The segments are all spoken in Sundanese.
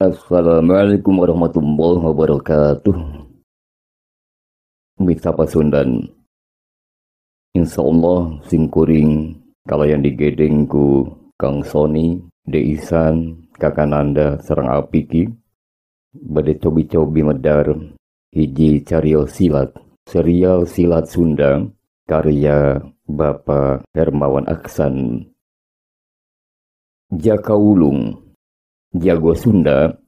Assalamualaikum warahmatullahi wabarakatuh. Mitra Pasundan, insyaallah simkuring kalayan digedeng ku Kang Sony, Deisan, Kakananda sareng Apiki bade cobi-cobi medar hiji carios silat, serial silat Sunda karya Bapak Hermawan Aksan. Jaka Wulung, Jago Sunda,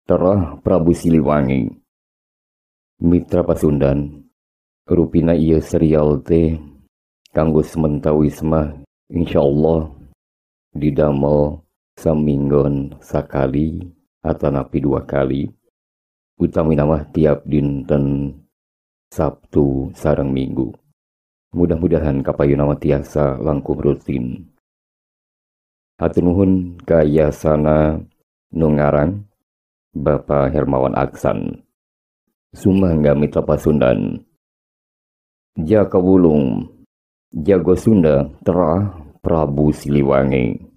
Terah Prabu Siliwangi. Mitra Pasundan, rupina ieu serial teh kanggo sementawis mah insyaallah didamel saminggon sakali atanapi dua kali, utamina mah tiap dinten Sabtu sareng Minggu. Mudah-mudahan kapayuna mah tiasa langkung rutin. Hatur nuhun ka yasana nu ngarang Bapak Hermawan Aksan. Sumangga Mitra Pasundan. Jaka Wulung, Jago Sunda, Terah Prabu Siliwangi.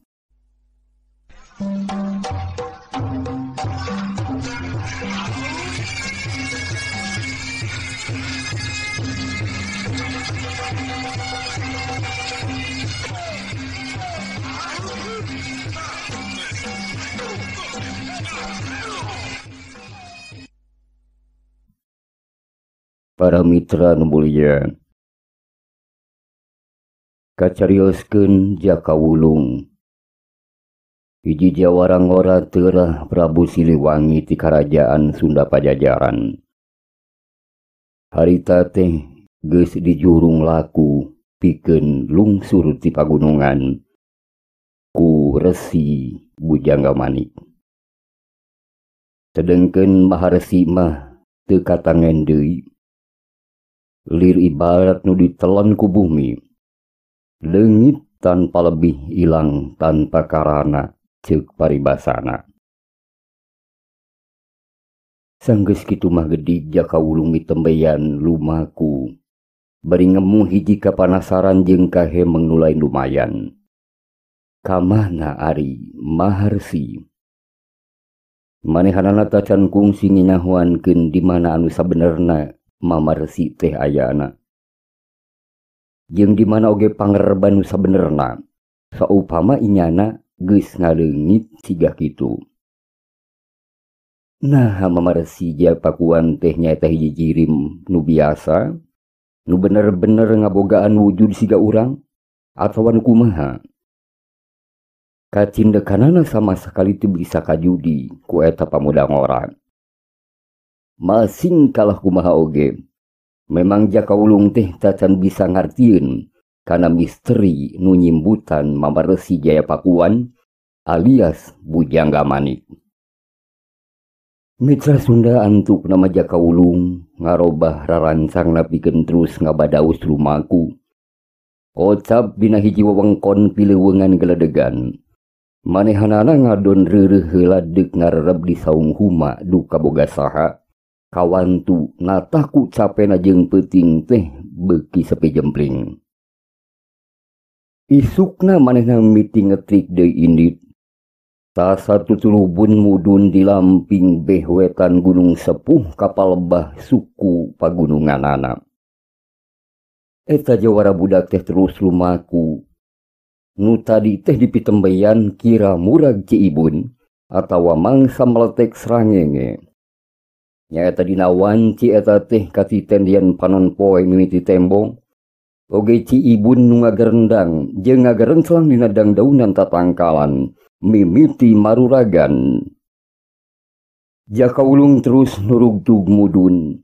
Para mitra nu mulia, kacarioskeun Jaka Wulung, hiji jawara ngora terah Prabu Siliwangi ti karajaan Sunda Pajajaran. Harita teh geus dijurung laku pikeun lungsur ti pagunungan ku Resi Bujangga Manik. Sedengkeun Maharesi mah teu katangen deui, lir ibarat nu ditelan ku bumi, leungit tanpa lebih ilang tanpa karana ceuk paribasana. Sanggeus kitu mah gedig Jaka Wulung mitembeyan lumaku, bari ngemu hiji kapanasaran jeung kahemeng nu lain lumayan. Kamana ari Maharsi? Manehanana tacan kungsi nginahuankeun di mana anu sabenerna Mamarsi teh ayana, jeung di mana oge pangerban nu sabenerna saupama inyana geus ngaleungit siga kitu. Nah, Mamarsi Japakuan teh nyaeta hiji jirim nu biasa nu bener-bener ngabogaan wujud siga urang atawa nu kumaha? Kacindekanana sama sekali teu bisa kajudi ku eta pamuda ngora. Masing kalah kumaha oge, memang Jaka Wulung teh tacan bisa ngartieun kana misteri nu nyimbutan Mamaresi Jayapakuan alias Bujangga Manik. Mitra Sunda antuk nama Jaka Wulung ngarobah rarancangna pikeun terus ngabadaus lumaku. Kocap dina hiji wewengkon pileuweungan geledegan. Manehanana ngadon reureuh heula deuk ngarereb di saung huma duka boga saha. Kawantu natahku capena jeung peuting teh beuki sepi jempling. Isukna manehna miti ngetrik deui indit. Tasa tutulubun mudun di lamping beh wetan Gunung Sepuh kapalebah suku pagununganana. Eta jawara budak teh terus lumaku. Nu tadi teh dipitembeyan kira murag Ciibun atawa mangsa meletek srangenge. Nyaeta dina wanci eta teh katitendian panon poe mimiti tembong. Oge Ciibun nu ngagerendang jeung ngagerenclang dina dangdaunan tatangkalan mimiti maruragan. Jaka Wulung terus nurugtug mudun.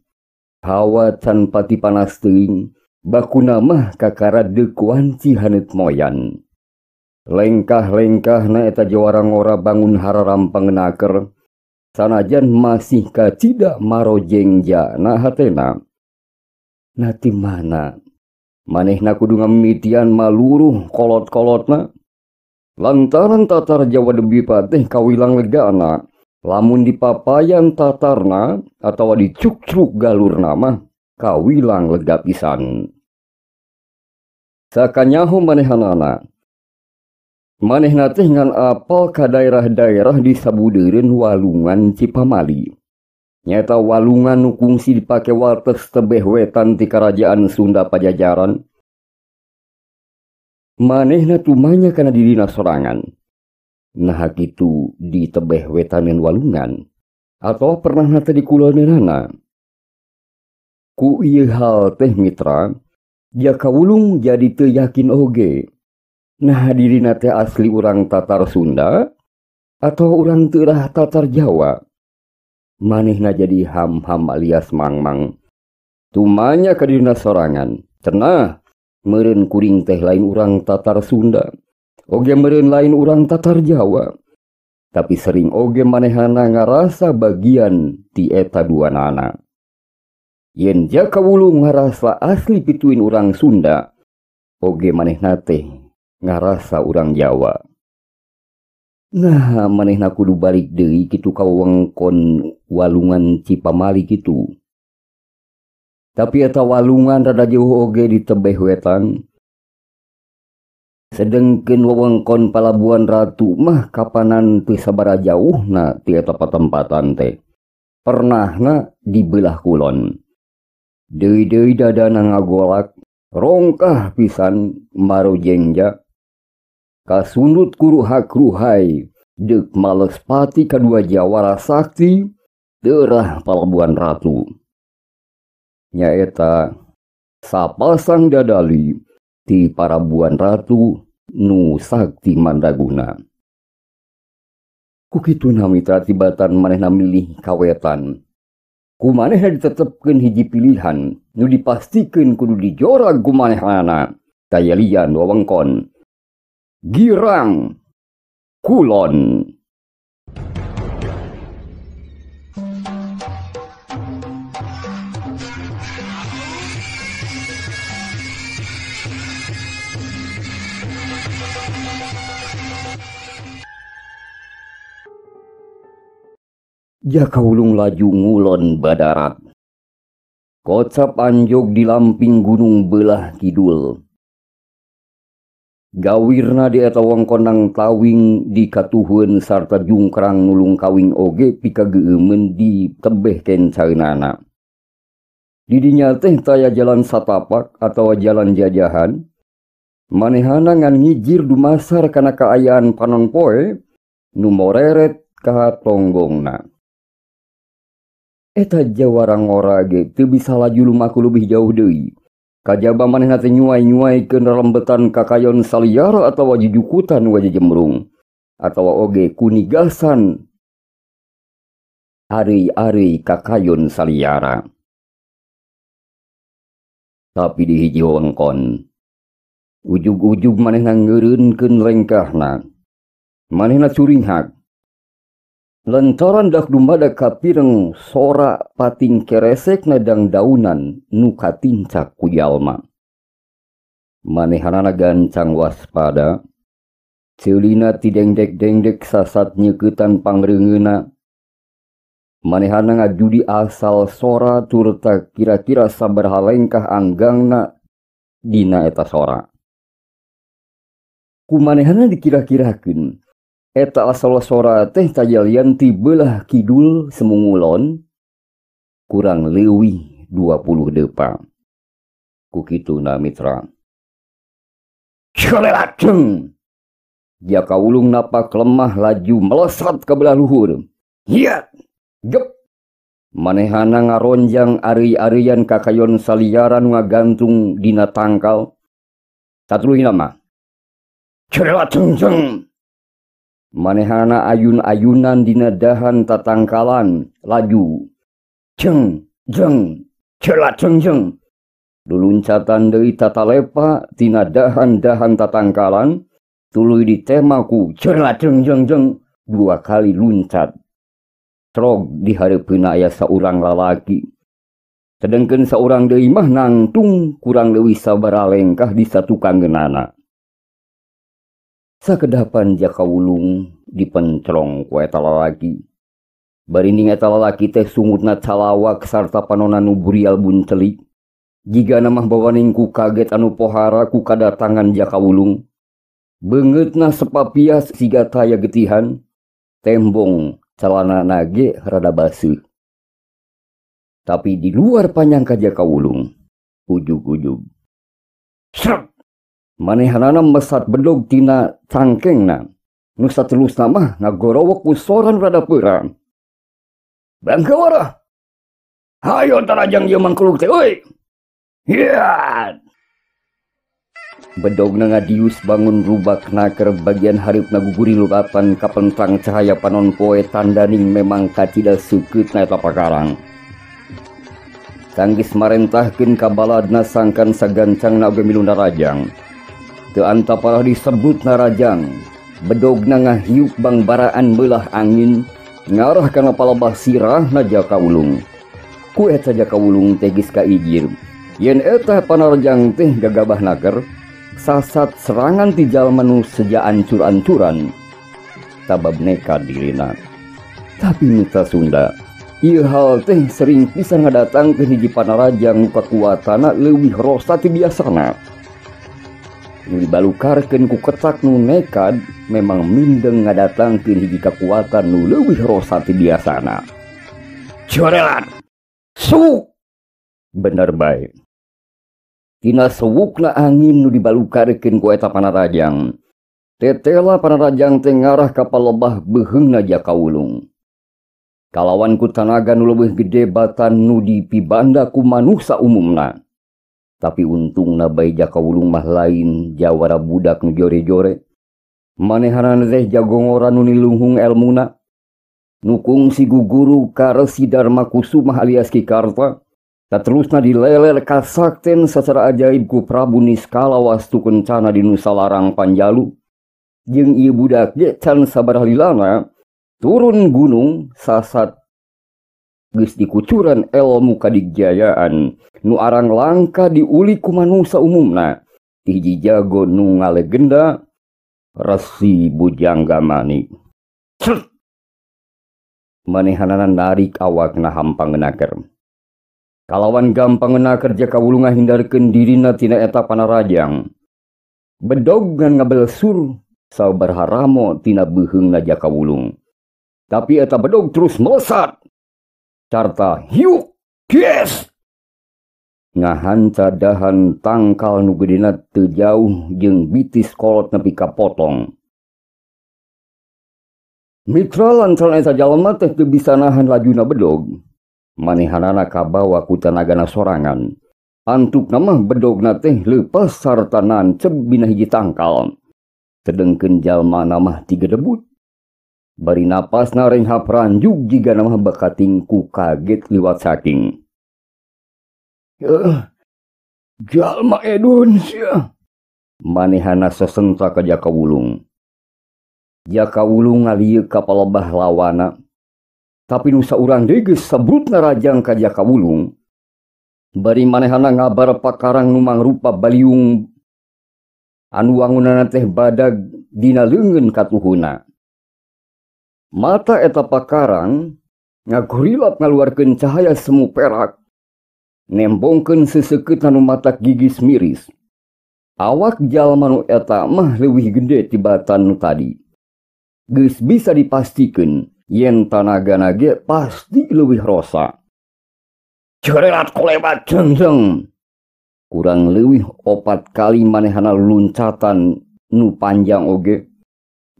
Hawa can pati panas teuing, bakuna mah kakara deuk wanci haneut moyan. Lengkah-lengkahna eta jawara ngora bangun hararampang naker, sanajan masih kacida marojeng jana hatena. Nati mana manehna kudu ngamitian maluruh kolot-kolotna. Lantaran tatar Jawa Debipa teh kawilang legana, lamun dipapayan tatarna atawa dicukcruk galurna mah kawilang lega pisan. Sakanyaho manehanana Manehna teh ngan apal ka daerah-daerah di sabudeureun Walungan Cipamali. Nyaeta walungan nu kungsi dipake wates tebeh wetan ti Karajaan Sunda Pajajaran. Manehna tumanya kana dirina sorangan. Nah kitu di tebeh wetaneun walungan atawa pernahna teh di kuloneunana. Ku ieu hal teh mitra, Jaka Wulung jadi teu yakin oge. Nah dirina teh asli urang Tatar Sunda atau urang teurah Tatar Jawa. Manehna jadi ham-ham alias mang-mang. Tumanya ka dirina sorangan. Cenah meureun kuring teh lain urang Tatar Sunda, oge meureun lain urang Tatar Jawa. Tapi sering oge manehana ngarasa bagian ti eta duanana. Yen Jaka Wulung ngarasa asli pituin urang Sunda, oge manehna teh ngarasa urang Jawa. Nah, manehna kudu balik deui kitu ka wewengkon Walungan Cipamali kitu. Tapi eta walungan rada jauh oge di tebeh wetan. Sedengkeun wewengkon Palabuhan Ratu mah kapanan teu sabaraha jauhna ti eta patempatan teh. Pernahna di belah kulon. Deui-deui dadana ngagolak, rongkah pisan marojengja. Kasundut kuruhak-ruhai, deuk males pati kadua jawara sakti, terah Palabuhan Ratu. Nyaeta sapasang dadali ti Palabuhan Ratu nu sakti mandraguna. Ku kituna mitra tibatan manehna milih kawetan. Ku manehna ditetepkeun hiji pilihan nu dipastikeun kudu dijorag ku manehna tayalian wewengkon Girang Kulon. Jaka Wulung laju ngulon badarat. Kocap anjog di lamping gunung belah kidul. Gawirna di eta wongkon tawing di katuhun sarta jungkrang nulung kawing oge pikageueumeun di tebeh kencaeunana. Di dinya teh taya jalan satapak atawa jalan jajahan. Manehana ngan ngijir dumasar kana kaayaan panon poe nu moreret ka tonggongna. Eta jawara ngora ge teu bisa laju lumaku leuwih jauh deui. Kajaba manehna teh nyuai-nyuaikeun relembetan kakayon saliara atawa jujukutan wajah jemrung atawa oge kunigasan ari-ari kakayon saliara. Tapi di hiji wewengkon ujug-ujug manehna ngeureunkeun lengkahna. Manehna curinghak. Lantaran dak dumadak kapireng sora pating keresek nadang daunan nu katincak ku jalma. Manehanana gancang waspada. Ceulina ti dengdek-dengdek sasat nyeuketan pangreungeuna. Manehana ngajudi asal sora turta kira-kira sabaraha lengkah anggangna dina eta sora. Ku manehana dikira-kirakeun eta asal sora teh tajalian ti belah kidul semungulon kurang leuwih 20 depa. Ku kituna mitra. Colelaceng. Jaka Wulung napak lemah laju melesat ke belah luhur. Hiat! Gep! Manehana ngaronjang ari-arian kakayon saliaran ngagantung dina tangkal. Satuluhna mah. Colelaceng. Manehana ayun-ayunan dina dahan tatangkalan laju. Jeng, jeng, celaceng jeng. Luluncatan deui tatalepa tina dahan-dahan tatangkalan, tuluy ditemaku celaceng jeng jeng dua kali luncat. Trog di hareupeunna aya saurang lalaki. Sedengkeun saurang deui mah nangtung kurang leuwih sabaraha lengkah di satukangeunana. Sakedapan Jaka Wulung dipencrong ku eta lalaki. Barining eta lalaki teh sungutna calawak sarta panona nu burial buncelik. Jigana mah bawaning ku kaget anu pohara ku kadatangan Jaka Wulung. Beungeutna sepapias siga taya getihan, tembong celana nage rada baseuh. Tapi di luar panyangka Jaka Wulung, ujug-ujug. Srek! Manehanana mesat bedog tina cangkengna. Nu satelusna mah ngagorowok ku soran rada peurang. Bangkawara! Hayo tarajang ieu mangkuluk teh euy! Hiat! Bedogna ngadius bangun rubak naker bagian hareup guguri luratan kapentang cahaya panon poe tandaning memang kacida seukeutna eta pakarang. Sanggis marentahkeun ka baladna sangkan sagancangna oge milu narajang. Teu antaparah disebut narajang, bedogna ngahiup bangbaraan beulah angin ngarah kana palebah sirahna Jaka Wulung. Ku eta Jaka Wulung teh geus kaijir yen eta panarajang teh gagabah naker sasat serangan ti jalma nu seja ancur-ancuran sabab nekat dirina. Tapi mitra Sunda, ieu hal teh sering pisan ngadatangkeun hiji panarajang nu kakuatanna leuwih rosa ti biasana. Nu dibalukarkeun ku ketak nu nekad memang mindeng ngadatangkeun hiji kakuatan nu leuwih rosa ti biasana. Jorelat! Suk! Bener bae. Tina sewukna angin nu dibalukarkeun ku eta panarajang. Tetela panarajang teh ngarah ka palebah beuheungna Jaka Wulung. Kalawan ku tanaga nu leuwih gede batan nu dipibanda ku manusa umumna. Tapi untungna bae Jaka Wulung mah lain jawara budak nu jore-jore. Manehanana teh jagongoran nu nilungkung elmuna. Nu kungsi guguru ka Resi Darma Kusumah alias Ki Karta. Saterusna dileler kasakten secara ajaib ku Prabu Niskala Wastu Kencana di Nusa Larang Panjalu. Jeung ieu budak ge can sabaraha lilana turun gunung sasat geus dikucuran elmu kadigjayaan nu arang langka diuli ku manusa umumna. Ti hiji jago nu ngalegenda Resi Bujangga Manik. Cret! Manehanana narik awakna hampang ngenaker. Kalawan gampang ngenaker Jaka Wulung ngahindarkeun dirina tina eta panarajang. Bedog ngan ngabelsur sabaraha ramo tina beuheungna Jaka Wulung. Tapi eta bedog terus melesat. Carta hiuk kies. Ngahanca dahan tangkal nu gedena teu jauh jeung bitis kolot nepi ka potong. Mitra lantaran eta jalma teh teu bisa nahan lajuna bedog. Manehanana kabawa ku tanagana sorangan. Antukna mah bedogna teh leupas sarta nancep dina hiji tangkal. Sedengkeun jalmana mah tigedebut. Bari napasna renghap ranjug jigana mah bakating ku kaget liwat saking. Jalma edun sia. Manehana sesenta ka Jaka Wulung. Jaka Wulung ngalieuk ka palebah lawana. Tapi nu saurang deui geus sebrutna rajang ka Jaka Wulung. Bari manehana ngabar pakarang nu mangrupa baliung anu wangunana teh badag dina leungeun katuhuna. Mata eta pakarang ngagurilap ngaluarkeun cahaya semu perak, nembongkeun seseukeut anu matak gigis miris. Awak jalma nu eta mah leuwih gede tibatan nu tadi. Geus bisa dipastikeun yen tanagana ge pasti leuwih rosa. Jerelat kolebat jengjeng. Kurang leuwih 4 kali manehana luncatan nu panjang oge.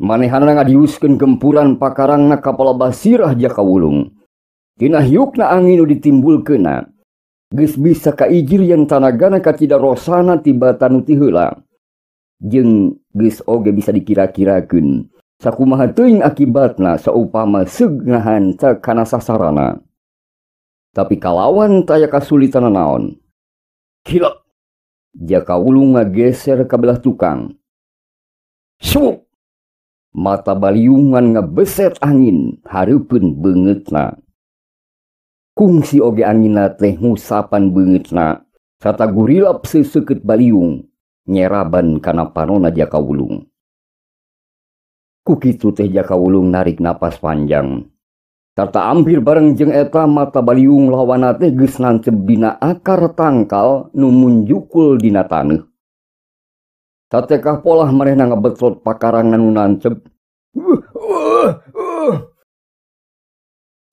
Manehana ngadiuskeun gempuran pakarangna ka palebah sirah Jaka Wulung. Tina hiukna angin nu ditimbulkeunna geus bisa kaijir yen tanagana kacida rosana tibatan nu ti heula. Jeung geus oge bisa dikira-kirakeun sakumaha teuing akibatna saupama seug ngahanca kana sasarana. Tapi kalawan taya kasulitan naon. Gila. Jaka Wulung ngageser ka belah tukang. Suk! Mata baliungan ngebeset angin hareupeun beungeutna. Kungsi oge anginna teh ngusapan beungeutna sarta gurilap seseukeut baliung nyeraban kana panona Jaka Wulung. Ku kitu teh Jaka Wulung narik napas panjang. Sarta ampir bareng jeung eta mata baliung lawana teh geus nancep dina akar tangkal nu munjukul dina taneuh. Satekah polah manehna ngabetrot pakarangan nu nancep.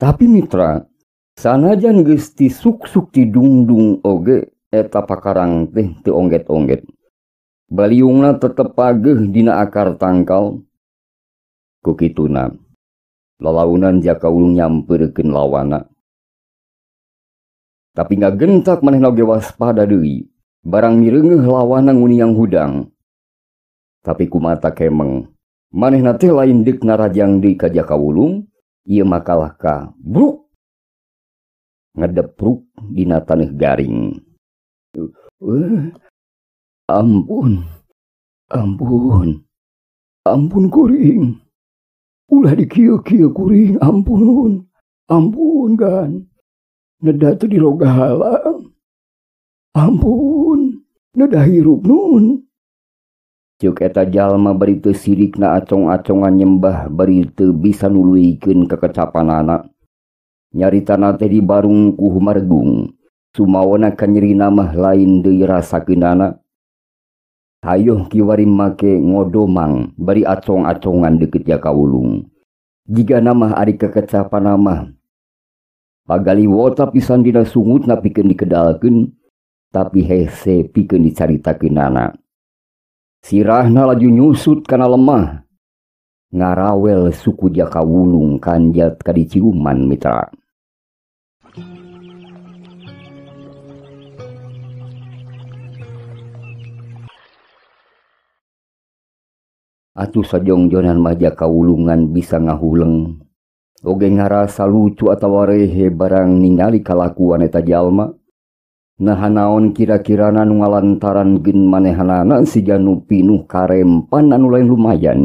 Tapi mitra, sanajan geus tisuksuk tidungdung oge eta pakarang teh teu ongget-ongget. Baliungna tetep pageuh dina akar tangkal. Ku kituna, lalaunan Jaka Wulung nyampeurkeun lawana. Tapi ngagentak manehna oge waspada deui, barang mireungeuh lawana nguniang hudang. Tapi kumata kemeng, manehna teh lain deuk narajang deui ka Jaka Wulung, ieu makalah ka bruk ngedepruk dina taneuh garing. Ampun, ampun, ampun kuring. Ulah dikieu-kieu kuring, ampun, ampun gan. Neda teu diroga halang. Ampun, neda hirup nun. Ceuk eta jalma bari teu sirikna acong-acongan nyembah bari teu bisa nuluykeun kekecapanana. Nyaritana teh dibarung ku humargung. Sumawana kanyerina mah lain deui rasakeunana. Hayoh kiwari make ngodomang bari acong-acongan deukeut Jaka Wulung. Jigana mah ari kekecapanana mah pagaliwota pisan dina sungutna pikeun dikedalkeun, tapi hese pikeun dicaritakeunana. Sirahna laju nyusut kana lemah, ngarawel suku Jaka Wulung kanjat ka diciuman mitra. Atuh sajongjonan mah Jaka Wulungan bisa ngahuleng, oge ngarasa lucu atawa rehe barang ningali kalakuan eta jalma. Nah naon kira-kirana nu ngalantaran geun manehanana siga nu pinuh karempan anu lain lumayan.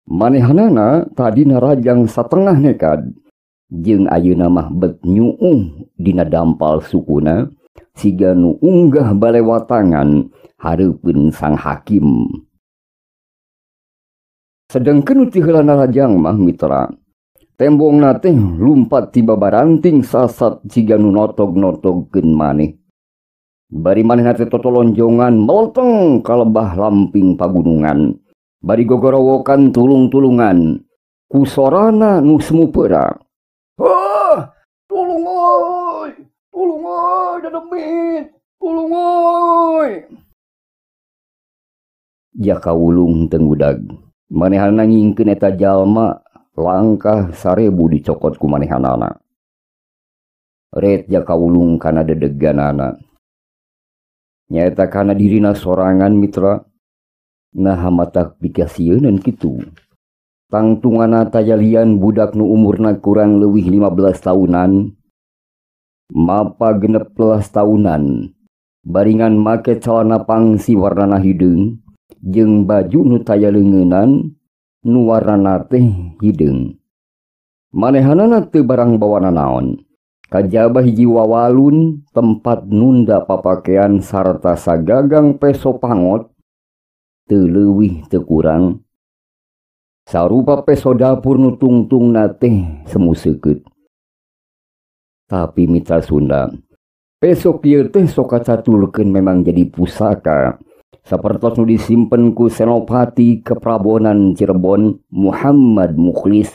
Manehanana tadi narajang satengah nekad, jeung ayeuna mah bet nyuuh dina dampal sukuna siga nu unggah balewatangan hareupeun sang hakim. Sedengkeun nu ti heula narajang mah mitra, tembongna teh lumpat tiba baranting sasat siga nu notog-notogkeun maneh. Bari manehna teh totolonjongan melteng ka lebah lamping pagunungan. Bari gogorowokan tulung-tulungan ku sorana nu semu peura. Ah, tulung euy, tulung euy dademit, tulung euy. Jaka Wulung teu ngudag. Manehana nyingkeun eta jalma langkah 1000 dicokot ku manehanana. Ret Jaka Wulung kana dedeganana. Nyaeta kana dirina sorangan mitra. Nah matak pikasieunan kitu. Tangtungana tajalian budak nu umurna kurang leuwih 15 tahunan. Mapa 16 tahunan. Baringan make calana pangsi warnana hideung jeung baju nu taya leungeunan nu warnana teh hideung. Manehanana teu barang bawana naon. Kajaba hiji wawalun tempat nunda papakean sarta sagagang peso pangot teu leuwih teu kurang. Sarupa peso dapur nu tungtungna teh semu seukeut. Tapi mitra Sunda, peso kieu teh sok kacaturkeun memang jadi pusaka. Sapertos nu disimpen ku Senopati Keprabonan Cirebon Muhammad Mukhlis.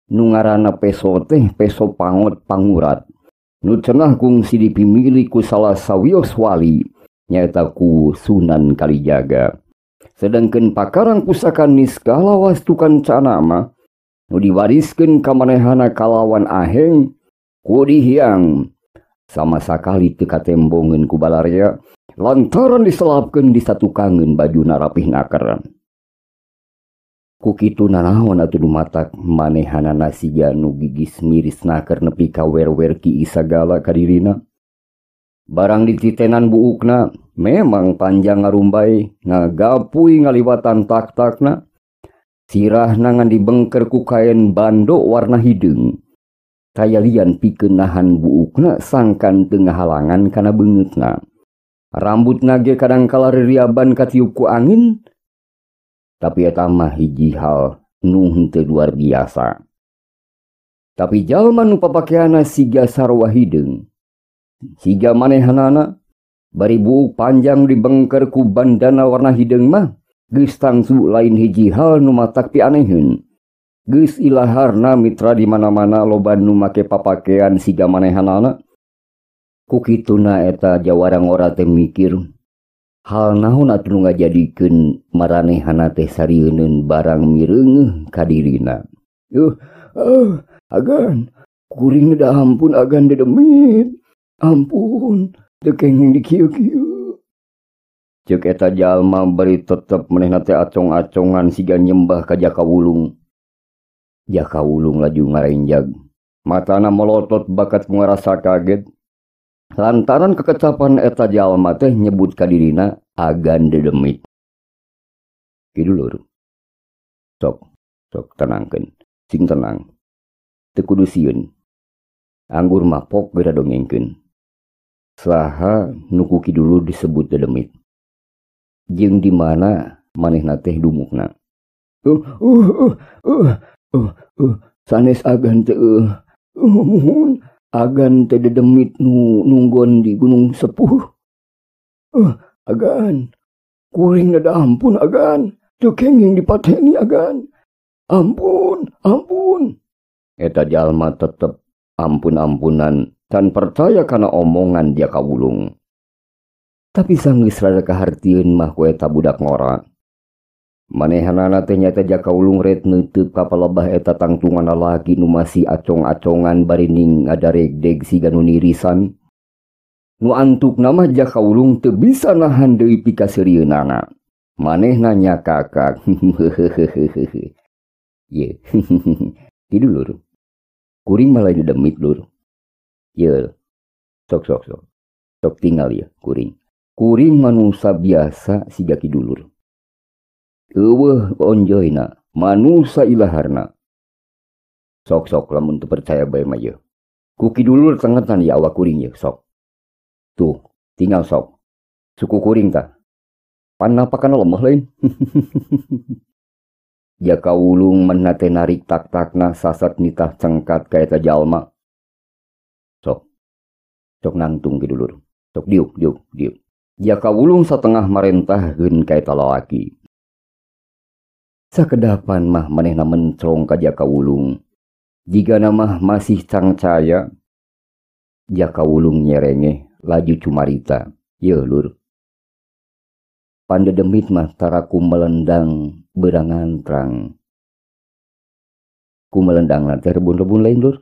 Nu ngaranna peso teh peso pangot pangurat. Nu cenah kungsi dipimili ku salah sawios wali nyaeta ku Sunan Kalijaga. Sedangkeun pakarang pusaka niskala wastu kancana mah nu diwariskeun ka manehana kalawan aheng ku dihiang sama sakali teu katembongeun ku balarya lantaran diselapkeun di satukangeun bajuna rapih naker. Ku kitu nanaon atuh dumatak manehanana siga nu gigis miris naker nepi ka wer-wer ki sagala ka dirina. Barang dititenan buukna memang panjang ngarumbai ngagapui ngaliwatan tak-takna. Sirahna ngan dibengker ku kaen bando warna hideung. Kayalian pikeun nahan buukna sangkan teu ngahalangan kana beungeutna. Rambutna ge kadangkala ririaban katiup ku angin. Tapi eta mah hiji hal nu henteu luar biasa. Tapi jalma nu papakeanna siga sarua hideung, siga manehanana Bari buuk panjang dibengker ku bandana warna hideung mah geus tangtu lain hiji hal nu matak pianeheun. Geus ilaharna mitra di mana-mana loba nu make papakean siga manehanana. Ku kituna eta jawara ngora teh mikir hal naon atuh nu ngajadikeun maranehana teh sarieun barang mireungeuh ka dirina. Agan kuring da ampun agan dedemit. Ampun teu kenging dikieu-kieu. Ceuk eta jalma bari tetep manehna teh acong-acongan siga nyembah ka Jaka Wulung. Jaka Wulung laju ngarenjag. Matana melotot bakat ngarasa kaget. Lantaran kekecapan eta jalma teh nyebut ka dirina agan dedemit. Kitu lur. Sok, sok tenangkeun, sing tenang. Teu kudu sieun. Anggur mah pok geura dongengkeun. Saha nu ku kidulur disebut dedemit. Jeung di mana manehna teh dumukna. Sanes agan teh muhun agan teh dedemit nu nunggon di Gunung Sepuh. Agan kuring da ampun agan teu kenging dipateni agan. Ampun, ampun. Eta jalma tetep ampun-ampunan tan percaya kana omongan Jaka Wulung. Tapi sanggeus rada kahartieun mah ku eta budak ngora. Manehanana teh nyaeta Jaka Wulung ret neuteub ka palebah eta tangtungan lalaki nu masih acong-acongan bari ning ngadaregdeg siga nu nirisan. Nu antukna mah Jaka Wulung teu bisa nahan deui pikaseurieunana. Manehna nyakakak. Ye. Tidur lur. Kuring mah lain demit lur. Ye. Sok sok sok. Sok tinggal ya kuring. Kuring manusia biasa siga kidulur. Eueuh onjoyna, manusia ilaharna. Sok sok lamun teu percaya bae mah ye. Ku kidulur tengetan ya awak kuring ye sok. Tuh, tinggal sok. Suku kuring tah. Panapakan lemah lain. Jaka Wulung manehna teh narik tak-takna sasat nitah cengkat ka eta jalma. Sok. Sok nangtung kidulur. Sok diuk diuk diuk. Jaka Wulung satengah marentahkeun ka eta lalaki. Sakedapan mah manehna mencrong ka Jaka Wulung. Jigana mah masih cangcaya. Jaka Wulung nyerengeh laju cumarita. Yeuh lur. Pandedemit mah taraku melendang berangantrang. Ku melendang teh rebun-rebun lain lur.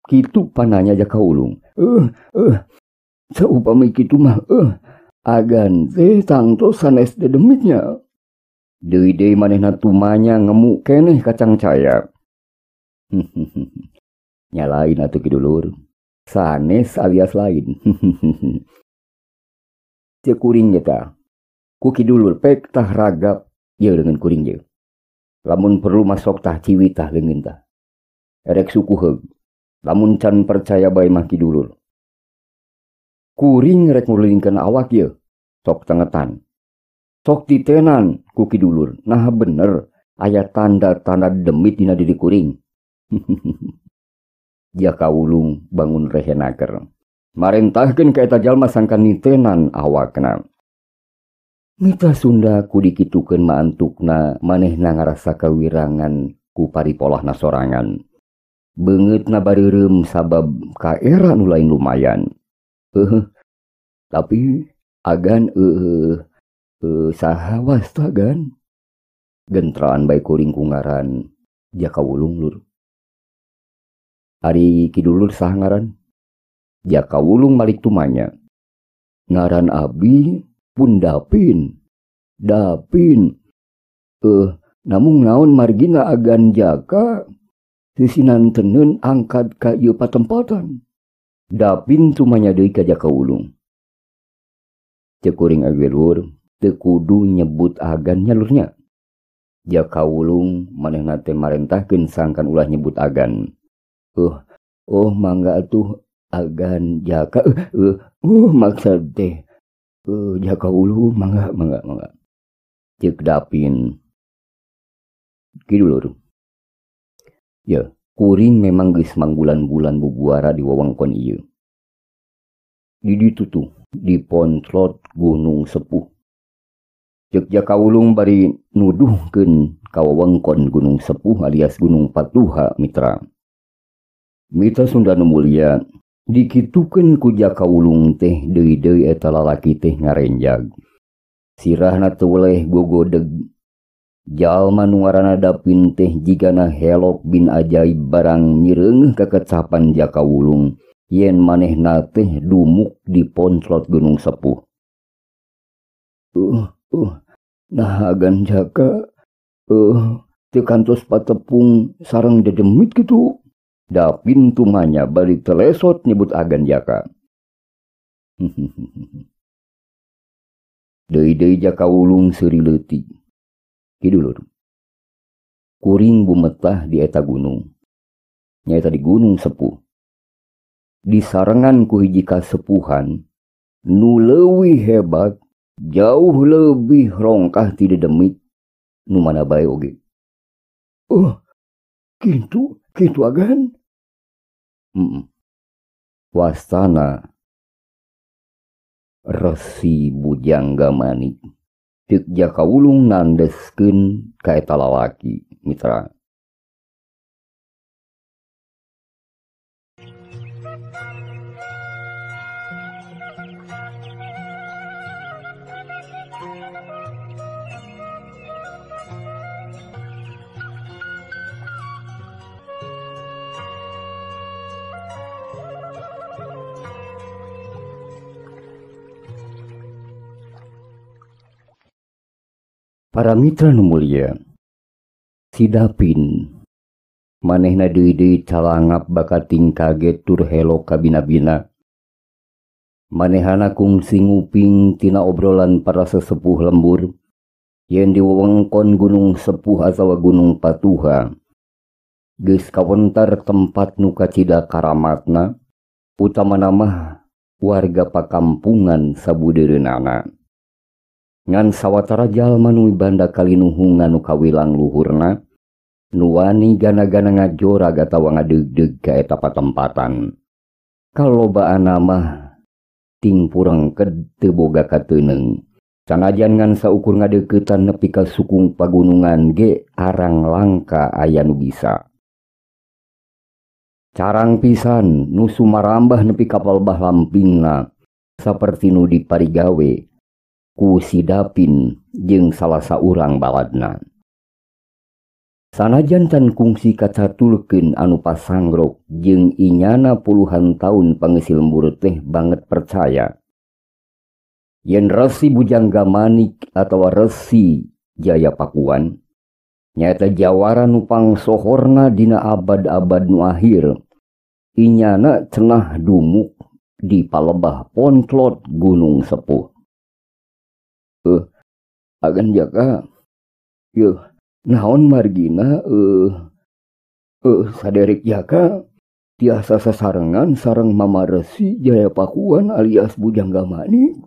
Kitu pananya Jaka Wulung. Saupami kitu mah agan teh tangtos sanes dedemitnya. Deui-deui manehna tumanya ngemuk keneh kacang caya. Nyalain atuh ki dulur. Sanes alias lain. Ceuk kuring eta. Ku kidulur pek tah ragap ieu leungeun kuring ieu. Lamun perlu masok tah ciwi tah leungeun tah. Erek suku heug. Lamun can percaya bae mah kidulur. Kuring rek ngulingkeun awak ieu. Sok tengetan. Sok titenan ku kidulur. Nah bener aya tanda-tanda demit dina diri kuring. Jaka Wulung bangun rehenaker. Marentahkeun ka eta jalma sangkan nitenan awakna. Mitra Sunda ku dikitukeun ma antukna manehna ngarasa kawirangan ku paripolahna sorangan. Beungeutna bareureum sabab kaera nu lain lumayan. Tapi agan saha wasta gan? Gentraan bae kuring ku ngaran Jaka Wulung lur. Ari kidulur saha ngaran? Jaka Wulung malik tumanya. Ngaran abi pun Dapin. Dapin. Namung naon margina agan Jaka sisinanteneun angkat ka ieu patempatan. Dapin tumanya deui ka Jaka Wulung. Ceuk kuring age lur, teu kudu nyebut agan nya lurnya. Jaka Wulung manehna teh marentahkeun sangkan ulah nyebut agan. Oh mangga atuh agan Jaka maksud teh Jaka Wulung mangga mangga mangga. Ceuk Dapin. Kitu lur. Ya, kuring memang geus mangbulan-bulan bubuara di wewengkon ieu. Di ditu tuh di pontrot Gunung Sepuh. Ceuk Jaka Wulung bari nuduhkeun ka wewengkon Gunung Sepuh alias Gunung Patuha mitra. Mitra Sunda nu mulia, dikitukeun ku Jaka Wulung teh deui-deui eta lalaki teh ngarenjag. Sirahna teu weleh gogodeg. Jalma nu ngaranna Dapin teh jigana helok bin ajaib barang mireungeuh kakecapan Jaka Wulung yen manehna teh dumuk di pontrot Gunung Sepuh. Nah agan Jaka, teu kantos patepung sareng dedemit kitu. Dapin tumanya bari telesot nyebut agan Jaka. Deui-deui Jaka Wulung seuri leutik. Ki dulur, kuring bumetah di eta gunung. Nyaeta di Gunung Sepuh. Disarengan ku hiji kasepuhan nu leuwih hebat, jauh lebih rongkah ti dedemit nu mana bae oge. Kitu agan. Wastana Resi Bujangga Manik. Ceuk Jaka Wulung nandeskeun ka eta lalaki mitra. Para mitra nu mulia, si Dapin manehna deui-deui calangap bakating kaget tur helok kabina-bina. Manehana kungsi nguping tina obrolan para sesepuh lembur yen di wewengkon Gunung Sepuh atawa Gunung Patuha geus kawentar tempat nu kacida karamatna, utamana mah warga pakampungan sabudeureunana. Ngan sawatara jalma nu mibanda kalinuhungan nu kawilang luhurna, nu wani gana-gana ngajorag atawa ngadeugdeug ka eta patempatan. Kalobaanna mah ting purengked teu boga kateuneng. Sanajan ngan saukur ngadeuketan nepi ka sukung pagunungan ge arang langka aya nu bisa. Carang pisan nu sumarambah nepi ka palebah lampingna saperti nu diparigawe ku si Dapin jeung salah saurang baladna. Sanajan can kungsi kacatulkeun anu pasangrok jeung inyana puluhan taun pangeusi lembur teh banget percaya yen Resi Bujangga Manik atawa Resi Jaya Pakuan nyaeta jawara nu pangsohorna dina abad-abad nu akhir, inyana cenah dumuk di palebah pontlot Gunung Sepuh. Agan Jaka, yeuh naon margina saderek Jaka tiasa sasarengan sareng Mama Resi Jaya Pakuan alias Bujangga Manik.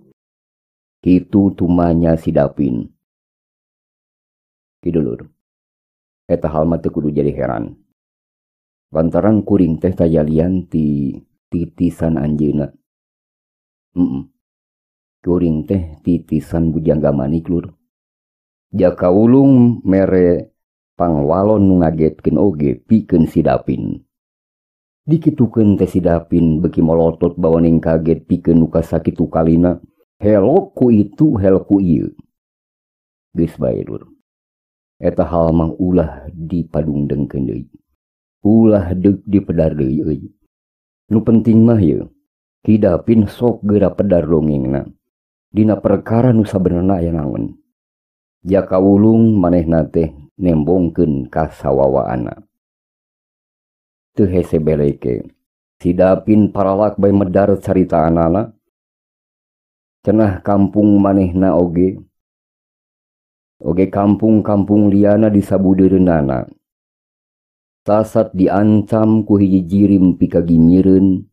Kitu tumanya si Dapin. Ki dulur, eta hal mah teu kudu jadi heran. Lantaran kuring teh tajalian ti titisan anjeunna. Kuring teh titisan Bujangga Manik lur. Jaka Wulung mere pangwalon nu ngagetkeun oge pikeun si Dapin. Dikitukeun teh si Dapin beuki molotot bawaning kaget pikeun nu kasakitu kalina. Helok ku itu helok ku ieu. Geus bae lur. Eta hal mah ulah dipadungdengkeun deui. Ulah deuk dipedar deui euy. Nu penting mah ieu, Ki Dapin sok geura pedar dongengna. Dina perkara nu sabenerna aya naon. Jaka Wulung manehna teh nembongkeun ka sawawaana. Teu hese beleke. Si Dapin paralak bae medar caritaanana. Cenah kampung manehna oge. Oge kampung-kampung liana di sabudeureunana. Sasat diancam ku hiji jirim pikagimireun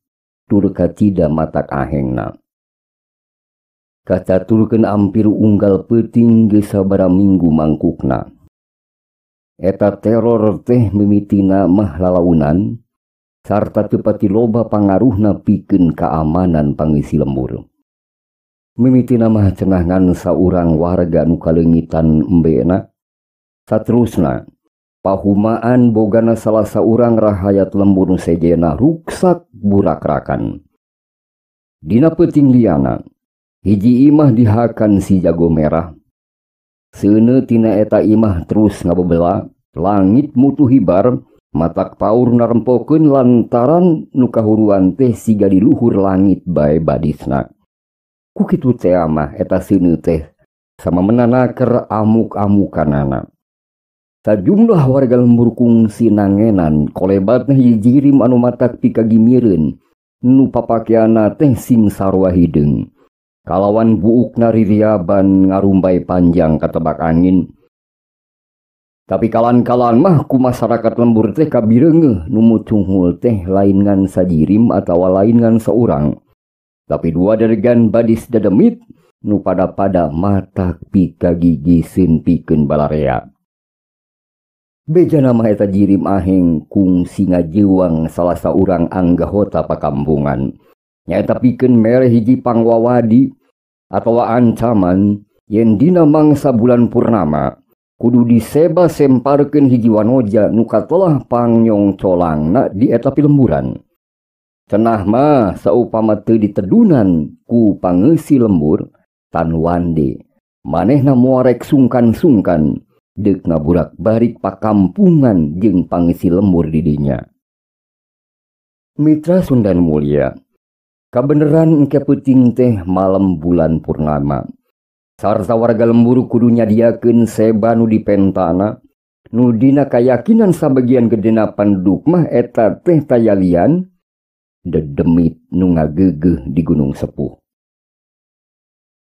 tur kacida matak ahengna. Kacaturkeun ampir unggal peuting geus sabaraha minggu mangkukna. Eta teror teh mimitina mah lalaunan sarta teu pati loba pangaruhna pikeun kaamanan pangeusi lembur. Mimitina mah cenah ngan saurang warga nu kaleungitan embena. Saterusna pahumaan bogana salah saurang rahayat lembur nu sejena ruksak burakrakan. Dina peuting liana hiji imah dihakan si jago merah. Seuneu tina eta imah terus ngabebela, langit mutu hibar, matak paur narempokeun lantaran nu kahuruan teh siga di luhur langit bae badisna. Ku kitu teh mah eta seuneu teh sama menanaker amuk-amukanana. Sajumlah warga lembur kungsi nangenan kolebatna hiji jirim anu matak pikagimireun nu papakeana teh sing sarua hideung. Kalawan buukna ririaban ngarumbai panjang katebak angin. Tapi kalan-kalan mah ku masyarakat lembur teh kabireungeuh nu mucunghul teh lain ngan sajirim atawa lain ngan saurang. Tapi dua deregan badis dedemit nu pada-pada matak pikagigiseun pikeun balarea. Bejana mah eta jirim aheng kungsi ngajeuang salah saurang anggota pakampungan. Nyaeta pikeun mere hiji pangwawadi atawa ancaman yen dina mangsa bulan purnama kudu diseba semparkeun hiji wanoja nu katelah pangyong colangna di eta pilemburan. Cenah mah saupama teu ditedunan ku pangeusi lembur tan wande manehna moarek sungkan-sungkan deuk ngaburak-barik pakampungan jeung pangeusi lembur di dinya. Mitra Sundan mulia, kabeneran engke peuting teh malam bulan purnama. Sarta warga lembur kudu nyadiakeun seba nu dipentana, nu dina kayakinan sabagian gedena panduduk mah eta teh tayalian dedemit nu ngageugeuh di Gunung Sepuh.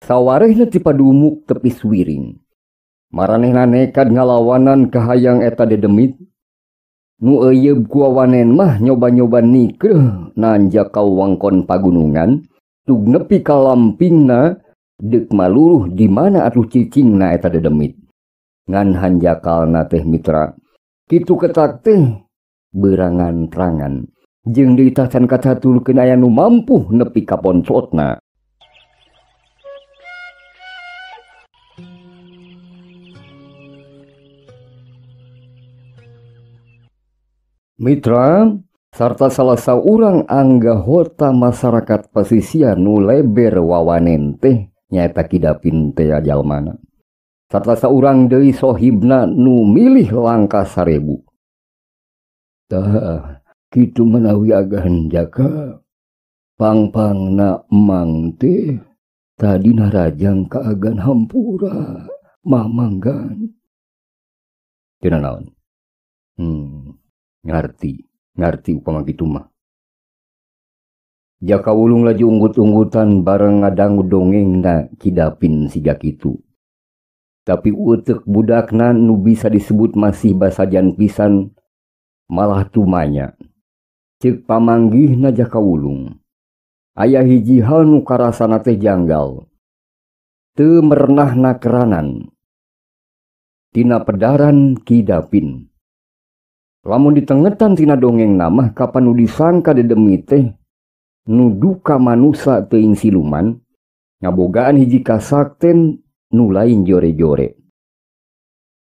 Sawarehna ti padumuk tepi suwiring. Maranehna nekad ngalawanan kahayang eta dedemit. Nu euyeub ku wawanen mah nyoba-nyoba nikeuh nanjak ka wangkon pagunungan, tug nepi ka lampingna deuk maluruh di mana atuh cicingna eta dedemit. Ngan hanjakalna teh mitra, kitu ketak teh berangan terangan jeung deui tacan kacaturkeun aya nu mampuh nepi ka poncotna. Mitra sarta salah saurang anggota masyarakat pasisia nu leber wawanen teh nyaeta Kidapin teh jalmana. Sarta saurang deui sohibna nu milih langkah 1000. Tah kitu manawi agan jaka pangpangna emang teh tadina rajang kaagan hampura mamanggan. Cenah naon? Ngarti upama kitu mah. Jaka Wulung laju unggut-unggutan bareng ngadangu dongengna Kidapin siga kitu. Tapi uteuk budakna nu bisa disebut masih basajan pisan malah tumanya. Ceuk pamanggihna Jaka Wulung. Aya hiji hal nu karasana teh janggal. Teu merenahna keranan. Tina pedaran Kidapin. Lamun ditengetan tina dongeng namah kapan nu disangka dedemit teh nu duka manusa teuing siluman ngabogaan hiji kasakten nu lain jore-jore.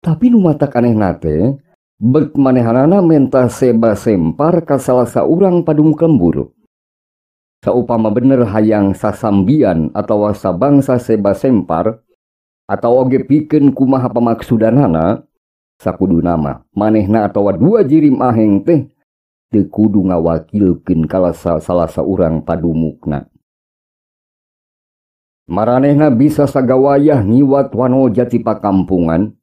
Tapi nu matak anehna teh beuk manehanana menta seba sempar ka salah saurang padum lembur. Saupama bener hayang sasambian atawa sabangsa seba sempar atawa oge pikeun kumaha pamaksudanana, sakuduna mah manehna atawa dua jirim aheng teh teu kudu ngawakilkeun ka salah saurang padumukna. Maranehna bisa sagawayah ngiwat wanoja ti pakampungan.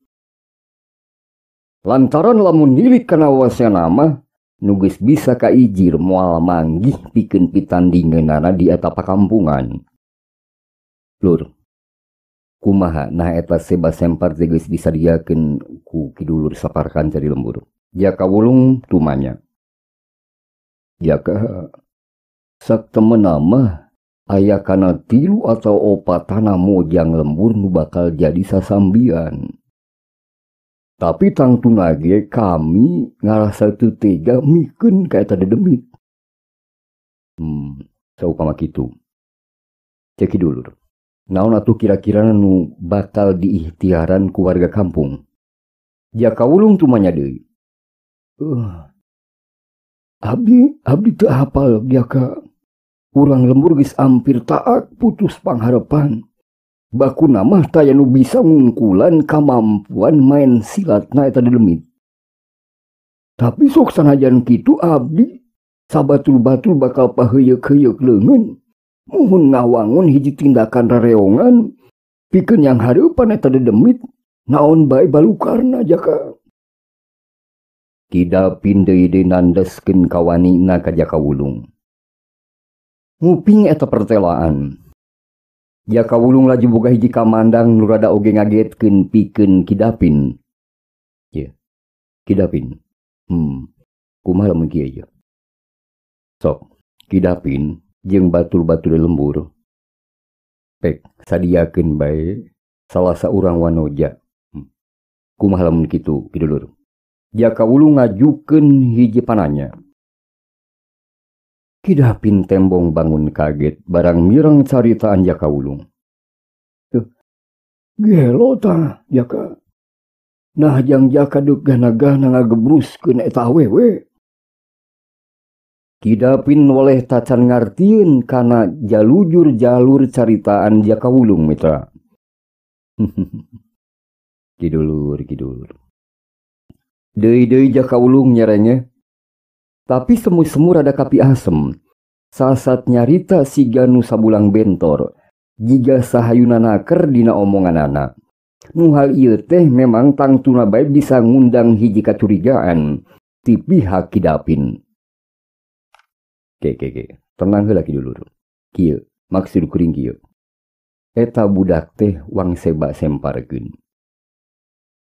Lantaran lamun nilik kana wasana mah nu geus bisa kaijir moal manggih pikeun pitandingeunana di eta pakampungan. Lur, kumaha nah eta seba sempar teh geus disadiakeun ku kidulur saparkan cari lembur. Jaka Wulung tumanya. Jaka sak temena mah aya kana 3 atau 4 tanah mojang lembur nu bakal jadi sasambian. Tapi tangtuna ge kami ngarasa teu tega mikeun ka eta dedemit. Saupama kitu. Cek dulur. Naon atuh kira-kira nu bakal diikhtiaran ku warga kampung. Jaka Wulung tumanya deui. Abdi teu hafal Jaka. Urang lembur geus ampir taat putus pangharepan. Bakuna mah taya nu bisa ngungkulan kamampuan main silatna eta dedemit. Tapi sok sanajan kitu abdi sabatul-batul bakal paheuyeuk-heuyeuk leungeun. Muhun ngawangun hiji tindakan rareongan pikeun yang hareupan eta dedemit naon bae balukarna Jaka. Ki Dapin deui deui nandeskeun kawanina ka Jaka Wulung. Nguping eta pertelaan. Jaka Wulung laju boga hiji kamandang nu rada oge ngagetkeun pikeun Ki Dapin. Ye. Ki Dapin. Kumaha lamun kieu ye? Sok, Ki Dapin jeung batur-batur lembur. Pek sadiakeun bae salah saurang wanoja. Kumaha lamun kitu Ki Dulur? Jaka Wulung ngajukeun hiji pananya. Ki Dapin tembong bangun kaget barang mireng caritaan Jaka Wulung. Gelo tah Jaka. Nah jang Jaka deuk gana-gana ngagebruskeun eta awewe. Ki Dapin woleh tacan ngartieun kana jalujur jalur caritaan Jaka Wulung mitra. Ki Dulur, Ki Dulur. Deui-deui Jaka Wulung nyerenge. Tapi semu-semu rada kapi asem. Sasat nyarita siga nu sabulang bentor. Jiga sahayuna naker dina omonganana. Nu hal ieu teh memang tangtuna bae bisa ngundang hiji kacurigaan ti pihak Ki Dapin. Ke, tenang heula Ki Dulur. Kieu, maksud kuring kieu. Eta budak teh wang seba semparkeun.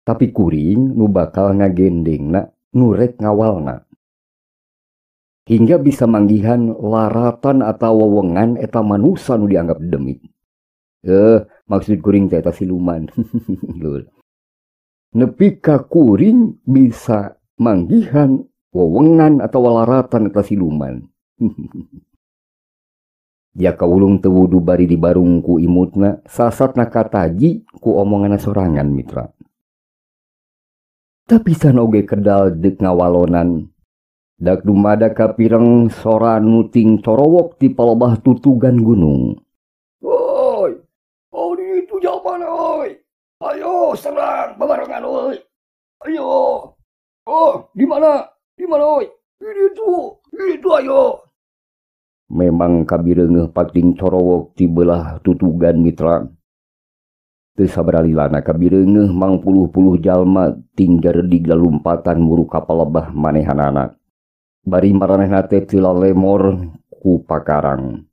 Tapi kuring nu bakal ngagendengna, nu rek ngawalna. Hingga bisa manggihan laratan atau wewengan eta manusa nu dianggap demit. Maksud kuring teh eta siluman. Lur. Nepi ka kuring bisa manggihan wewengan atau laratan eta siluman. Jaka Wulung teu wudu bari dibarung ku imutna, sasatna kataji ku omonganna sorangan mitra. Tapi san oge kedal deuk ngawalonan. Dak dumada kapireng sora nuting corowok ti palebah tutugan gunung. Woi, oh itu jaman oi. Ayo serang babarengan oi. Ayo. Oh, di mana? Di mana oi? Ini itu ayo. Memang kabireungeuh pating corowok ti belah tutugan mitra. Teu sabaralilana kabireungeuh mangpuluh-puluh jalma tinggal di lalumpatan muru ka palebah manehanana. Bari maranehna teh teu lemor ku pakarang.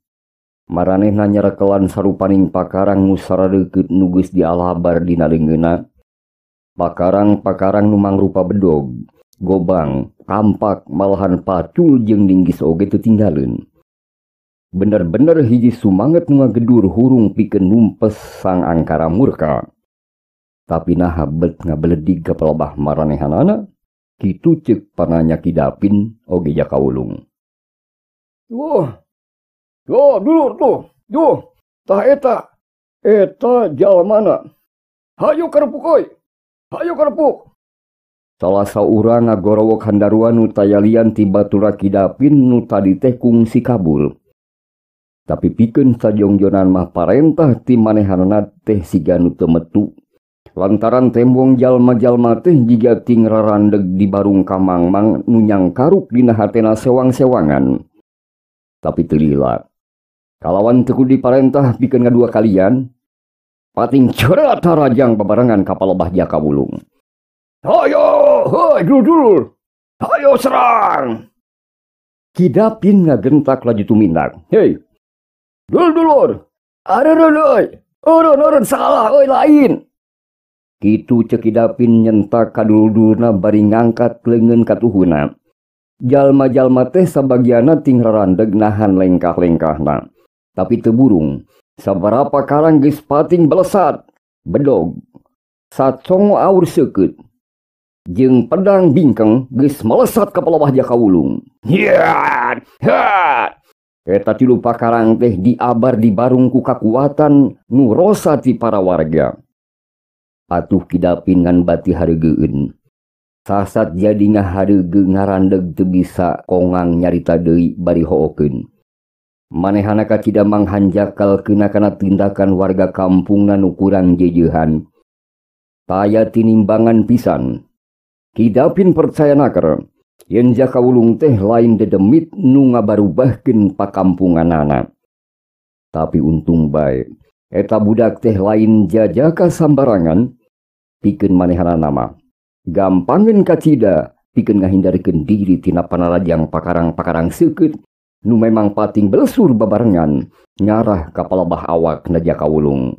Maranehna nyarekelan sarupaning pakarang nu saradeukeut nu geus dialabar dina leungeunna. Pakarang-pakarang nu mangrupa bedog, gobang, kampak, malahan pacul jeung linggis oge teu tinggaleun. Bener-bener hiji sumanget nu ngagedur hurung pikeun numpes sang angkara murka. Tapi naha bet ngabeledig ka palebah maranehanana? Kitu ceuk pananya Ki Dapin oge Jaka Wulung. Wah, yo dulur tuh, duh, tah eta, eta jalmana. Hayu karepuk oi, hayu karepuk. Salah saurang ngagorowok handaruan nu tayalian ti batura Ki Dapin nu tadi teh kungsi kabur. Tapi pikeun sajongjonan mah parentah ti manehanana teh siga nu teu metu. Lantaran tembong jalma-jalma teh jiga ting rarandeg di barung kamangmang nu nyangkaruk dina hatena sewang-sewangan. Tapi teu lila. Kalawan teu kudu diparentah pikeun ngadua kalian, pating ceurat harajang babarengan ka palebah Jaka Wulung. Hayo, hoi dulur, hayo serang. Ki Dapin ngagentak laju tumindak. Hei, dulur, areureun euy, eureun salah euy lain. Kitu ceuk Ki Dapin nyentak kadulurna bari ngangkat leungeun katuhuna. Jalma-jalma teh sabagianna ting rarandeg nahan lengkah-lengkahna. Tapi teu burung, sabarapa karang geus pating belesat, bedog, sacongo aur seukeut. Jeung pedang bingkeng geus melesat ka palebah Jaka Wulung. Hiat, hat. Eta tilu pakarang teh diabar dibarung ku kakuatan nu rosa ti para warga. Atuh Kidapin ngan bati hareugeun. Sasat jadi ngahareugeu ngarandeg teu bisa kongang nyarita deui bari hookeun. Manehana kacida manghanjakal keuna kana tindakan warga kampungna nu kurang jejeuhan. Taya tinimbangan pisan. Kidapin percaya naker yen Jaka Wulung teh lain dedemit nu ngabarubahkeun pakampunganana. Tapi untung bae eta budak teh lain jajaka sambarangan pikeun manehana nama. Gampangeun kacida pikeun ngahindarkeun diri tina panarajang pakarang-pakarang seukeut nu memang pating belesur babarengan ngarah ka palebah awak na Jaka Wulung.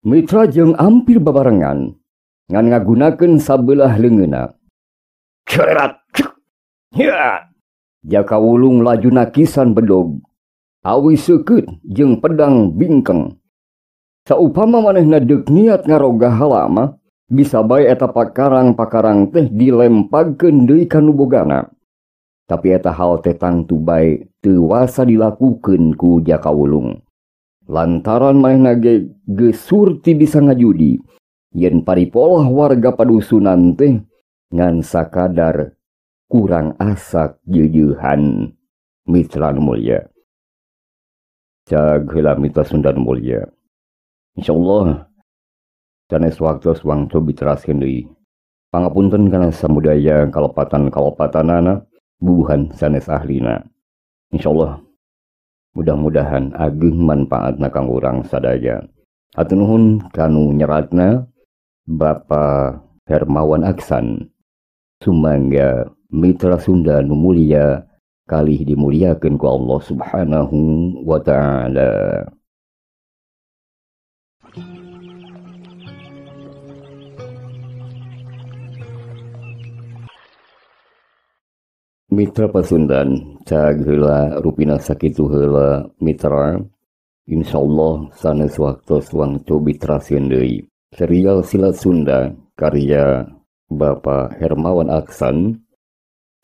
Mitra jeung ampir babarengan ngan ngagunakeun sabelah leungeunna. Cererat. Ya. Jaka Wulung laju nakisan bedog, awi seukeut jeung pedang bingkeng. Saupama manehna deuk niat ngarogah halama, bisa bae eta pakarang-pakarang teh dilempagkeun deui ka nu bogana. Tapi eta hal teh tangtu bae teu wasa dilakukeun ku Jaka Wulung. Lantaran manehna ge geus surti bisa ngajudi, yen paripolah warga padusunan teh ngan sakadar kurang asak jeujuhan. Mitra nu mulya. Cag heula mitra Sunda nu mulya. Insyaallah sanes waktos wangtu diteraskeun deui. Pangapunten kana samudaya kalepatan-kalepatanana bubuhan sanes ahlina. Insyaallah mudah-mudahan ageng manfaatna kanggo urang sadaya. Hatur nuhun kanu nyeratna Bapak Hermawan Aksan. Sumangga mitra Sunda nu mulia kalih dimuliakeun ku Allah Subhanahu wa ta'ala. Mitra Pasundan cag heula rupina sakitu heula mitra. Insyaallah sanes waktos wangtu diteraskeun deui. Serial Silat Sunda karya Bapak Hermawan Aksan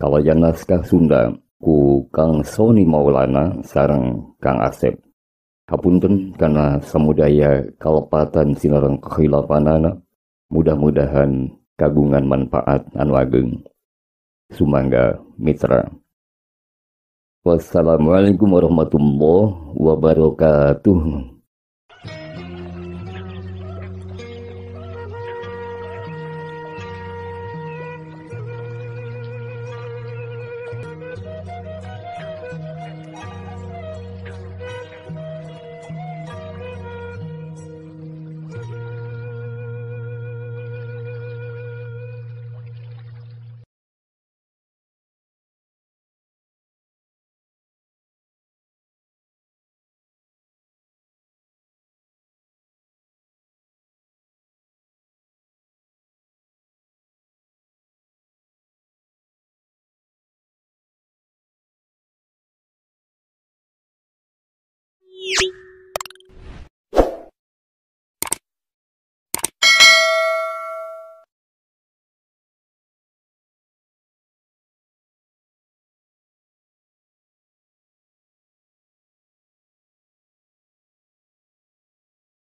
kalayan naskah Sunda ku Kang Soni Maulana sareng Kang Asep. Hapunten kana samudaya kalepatan sinareng kehilapanana, mudah-mudahan kagungan manfaat anu ageng. Sumangga mitra. Wassalamualaikum warahmatullahi wabarakatuh. You